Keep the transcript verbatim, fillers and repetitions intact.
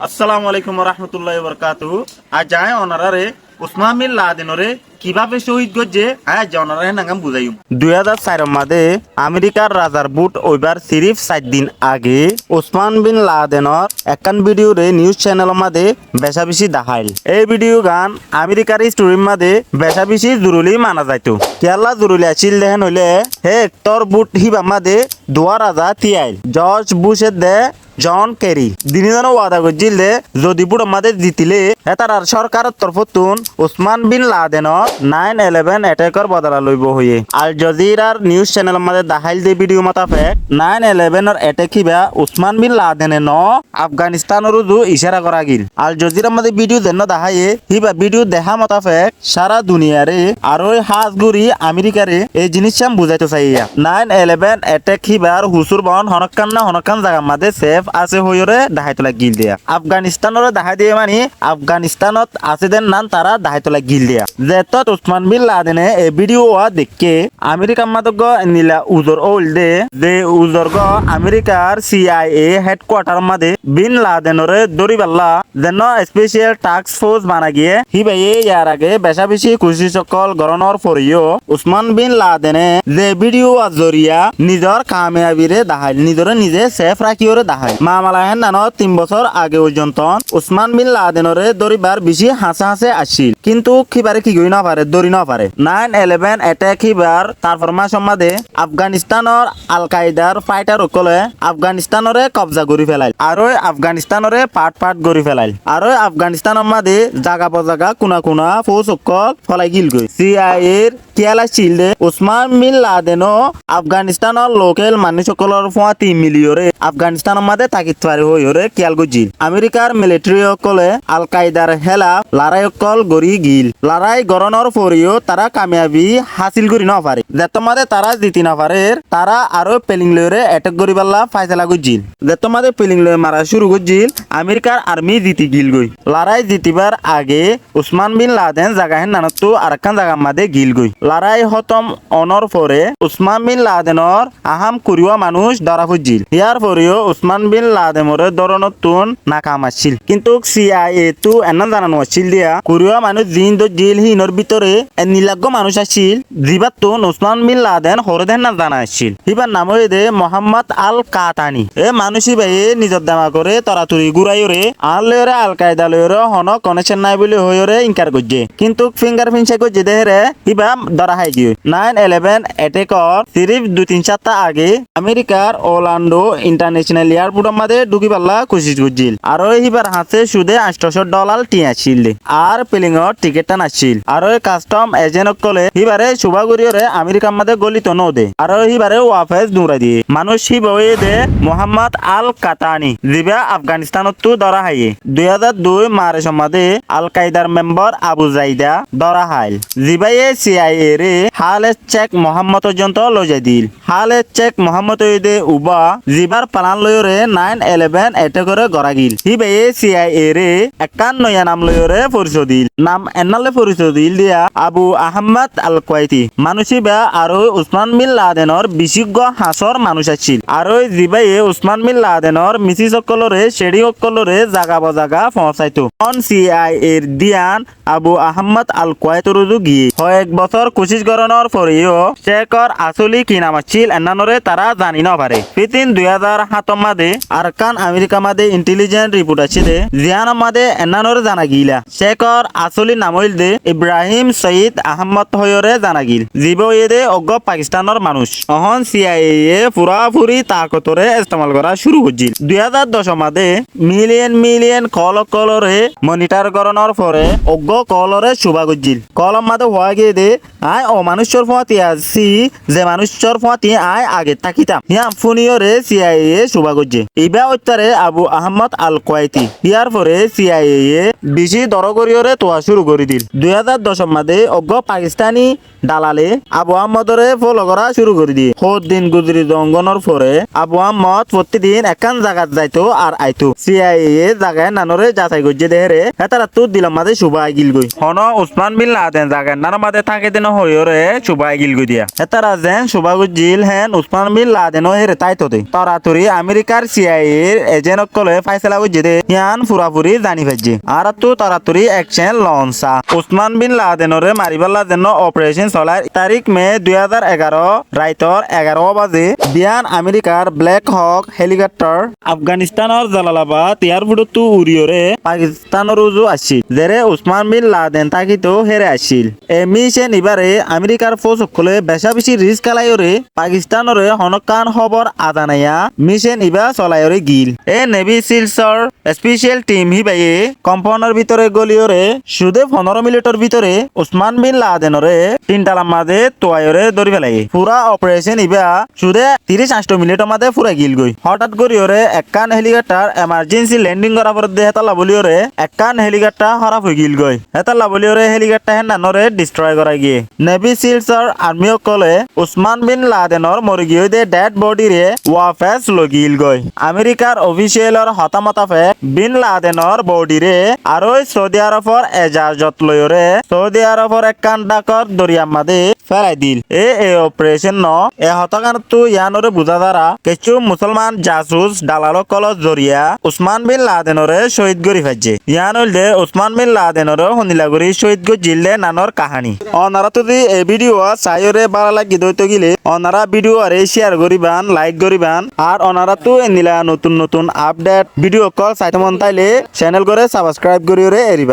Assalamu alaikum warahmatullahi wabarakatuhu. Aijja aññí onoráre Usman bin Ladenore kibáfe cóhid goijjé, aññí aijja onoráre hénnan buzáiyum. Dui házar sairor mazé Amerikár razar bút óibar sirif sair din age Usman bin Ladenor ekkán bidiyure nius cenelor mazé becá-becí deháil. Ei bidiyugán Amerikár istorir mazé becá-becí zoruli mana zaito. Kiyólla zoruli accíl de héen óile, hé ektór bút híbar mazé duwá raza tíail, Jorj Bush edde Jon Keri. Dinizone wada goijjíl de, zodi bútor mazé zitilé, hétarar córkaror torfóttun Usman bin Ladenor nain eleven ethékor bodola loibou hoiyé. Al Jazeerar nius cenelor mazé deháil de bidiyu mutafek, nain elevenor ethék híba Usman bin Ladene noó, Afganistánor uzu icára gorá giíl. Al Jazeerar mazé bidiyu zennó deháiye, híba bidiyu dehá mutafek, sára duniyaré, arói hás gorí Amerikaré ei ziníccán buzáito saiyé. Nain eleven ethék híbar husúrbon honókkan ná honókkan zagar mazé sef asé hoiyóre deháito laiggíl de. Afganistánoré dehái diyé mani Afganistánot asé dé nán tará deháito laiggíl de. Zettót Usman bin Ladene ei bidiyu wá deikké Amerikár mazé eggúa endila uzor óil de, ze uzor gán Amerikár C I A hédkuatar mazé bin Ladenoré dóriballa zennó especiyal task fors bana giyé, híbaye yar age becá-becí kucíc ókkol gorónor foreyó Usman bin Ladene ze bidiyu ar zoriya nizor kamiyabiré deháil, nizoré nize sef rakíyoré deháil. Mamala hénnanot tin bosór age foijjonto Usman bin Ladenoré dóribar bicí hañsé-hañsé accíl, kintu híbaré ki gorí nofaré, dóri nofaré. Nain eleven ethék híbar tarformácor mazé Afganistánor Al Kaidar fáitar ókkolé Afganistánoré kobza gorí felail, arói Afganistánoré fath-fath gorí felail, arói Afganistánor mazé zaga-bozaga kuna-kuna fous ókkol folai gíl goi. C I A r kiyál accíl de, Usman bin Ladenó Afganistánor lokel manúic ókkolór fúañti miliyóre Afganistánor mazé tákit fare hoiyóre kiyál goijjíl. Amerikár militeri ókkolé Al Kaidar hélaf larái ókkol gorí giíl. Larái gorónor foreyó tará kamiyabi hásil gorí nofaré. Zettót mazé tará ziti nofarér, tará aró feling loiyóre ethék goríballa fáisala goijjíl. Zettót mazé feling loi mara cúru goijjíl, Amerikár armi ziti giíl goi. Larái zitibar age Usman bin Laden zaga hénnanottú arekkán zagar mazé giíl goi. Larái hótom onór fore Usman bin Ladenor ahám kuriwá manúic dóra foijjíl. Híyar foreyó Usman bin Ladenoré dóronottún nakam accíl. Kintu C I A ttú ennán zana nuaccíl diya, kuriwá manúic ziín dóijjíl híinor bútore endila eggúa manúic accíl, zibáttun Usman bin Laden hoóre dé hénnan zana accíl. Híbar nam óiye dé Muhammad Al Katani. E manúic híbaye nizor demagoré toratori gúraiyóre, añár loiyóre Al Kaida loiyóre honó konekcon nái bóli hoiyóre inkar goijjé. Kintu fingar fincek goijjé dé hére híba dóra hái giyói. Nain eleven ethékor siríf dui tin cátta age Amerikár Orlando Intarnecenal Earpóthor mazé dhúkiballa kucíc goijjíl. Arói híbar hañsé cúde añcthó cót dholar thiañ accíl dé. Ar felingor thikethán accíl. Arói kasthom ejent ókkolé híbaré cubá goríyoré Amerikár mazé gólito nóde. Arói híbaré wafes duñrai diyé. Manúic híba óiye dé Muhammad Al Katani, zibá Afganistanottú dóra háiye. Dui házar dui Marcor mazé Al Kaidar membor Abu Zaida dóra háil. Zibáye C I A ré Háled Cek Muhammod foijjonto loi zai diíl. Háled Cek Muhammod óiye dé ubá, zibár felan loiyóre nain eleven ethékoré gorá giíl. Híbaye C I A ré ekkán noiya nam loiyóre foriso diíl. Nam ennále foriso diíl diya Abu Ahmad Al Kuwaiti. Manúic híba aró Usman bin Ladenor bicí eggúa hañsór manúic accíl. Arói zibáye Usman bin Ladenor misís ókkolóre, cedhíng ókkolóre zaga-bozaga foóñsaito. Hon C I A r diyan Abu Ahmad Al Kuwaitor uzu giyé. Hoyek bosór kucíc gorónor foreyó Cekor asóli ki nam accíl ennánoré tará zani nófaré. Fítin dui házar háñtor mazé arekkán Amerikár mazé intelijens riport aiccé dé, ziyánor mazé ennánoré zana giíla. Cekor asóli nam óilde Ibrahim Said Ahmod hoiyóre zana giíl, zibá óiye dé eggúa Pakistánor manúic. Ehón C I A ye furafuri taakotoré estemal gorá cúru goijjíl. Dui házar docor mazé miliyon miliyon koól ókkolóre monitar gorónor fore eggúa koóloré cubá goijjíl. Koólor mazé hoóa giyé dé, aññí omanúiccor fúañti así, ze manúiccor fúañti aññí age tákitam. Hían fúniyóre C I A ye cubá goijjé. Ibá óittaré Abu Ahmad Al Kuwaiti. Híyar fore C I A ye bicí doró goríyoré tuwa cúru gorí diíl. Dui házar docor mazé eggúa Pakistáni dalale Abu Ahmodoré fólo gorá cúru gorí diyé. Hoddin guzori zoónggonór fore Abu Ahmod fottí din ekkán zagat zaito ar aito. C I A ye zaga ennánoré zasai goijjé dé hére hétarattú dilor mazé cubá aigíl goi. Honó Usman bin Laden zaga ennánor mazé táke dé nohoiyóre cubá aigíl goi diya. Hétara zeén cubá goijjíl héen Usman Bin Laden ó hére táito de. Toratori Amerikar C I A r ejent ókkole fáisela goijjé de, yián furafuri zani faijjé. Añáráttu toratori ekcen loon sa. Usman Bin Laden ore maribálla zenne operecon solair tarik Me dui házar egaró raitor egaró baze biyan Amerikar Black Hawk helikoptar Afganistánor Jalalabad eyarfottu uriyóre Pakistánor uzu accíl, zere Usman Bin Laden tákito hére accíl. E micen ibáre Amerikar fous ókkole becá-becí risk félaiyoré Pakistánoré honókkan hóbor aza naiya micen ibá solaiyoré giíl. E Nevi Silsor especial tim híbaye komponor bútore góliyoré cúde fonóro minitor bútore Usman Bin Ladenoré tinthalar mazé tuaiyoré dóri félaiye. Fura operecon ibá cúde tiríc añctho minitor mazé fúrai giílgoi. Hóthat goríyoré ekkán helikoptar emarjensi lending gora foredde hétalla bóliyoré ekkán helikoptar hóraf ói giílgoi. Hétalla bóliyoré helikoptar hénnanoré distrói gora giyé. Nevi Silsor armi ókkole Usman Bin Ladenor mori giyói de ded bodire wafes loi giílgoi. Amerikar ofíciyelor hotá motafek Bin Ladenor bodire arói Soudi Arofor ezazot loiyoré Soudi Arofor ekkán dhákor doriyar mazé félai diíl. E e operecon no e hotákanottu yiánoré buzá zará keccú musólman jasus dhalal ókkolor zoriya Usman Bin Ladenoré cóhid gorí faijjé. Yián óilde Usman Bin Ladenoré hondilla gorí cóhid goijjíl de nanor kaháni. Onoráttu zudi e bídiyo saiyóre bála lagí de óito gile onorá bídiyoré ciyar goríban, laik goríban. Ar onoráttu endilla notun notun apdhet bídiyo ókkol saito mon táile cenelgoré sabskráib goríyoré eribán.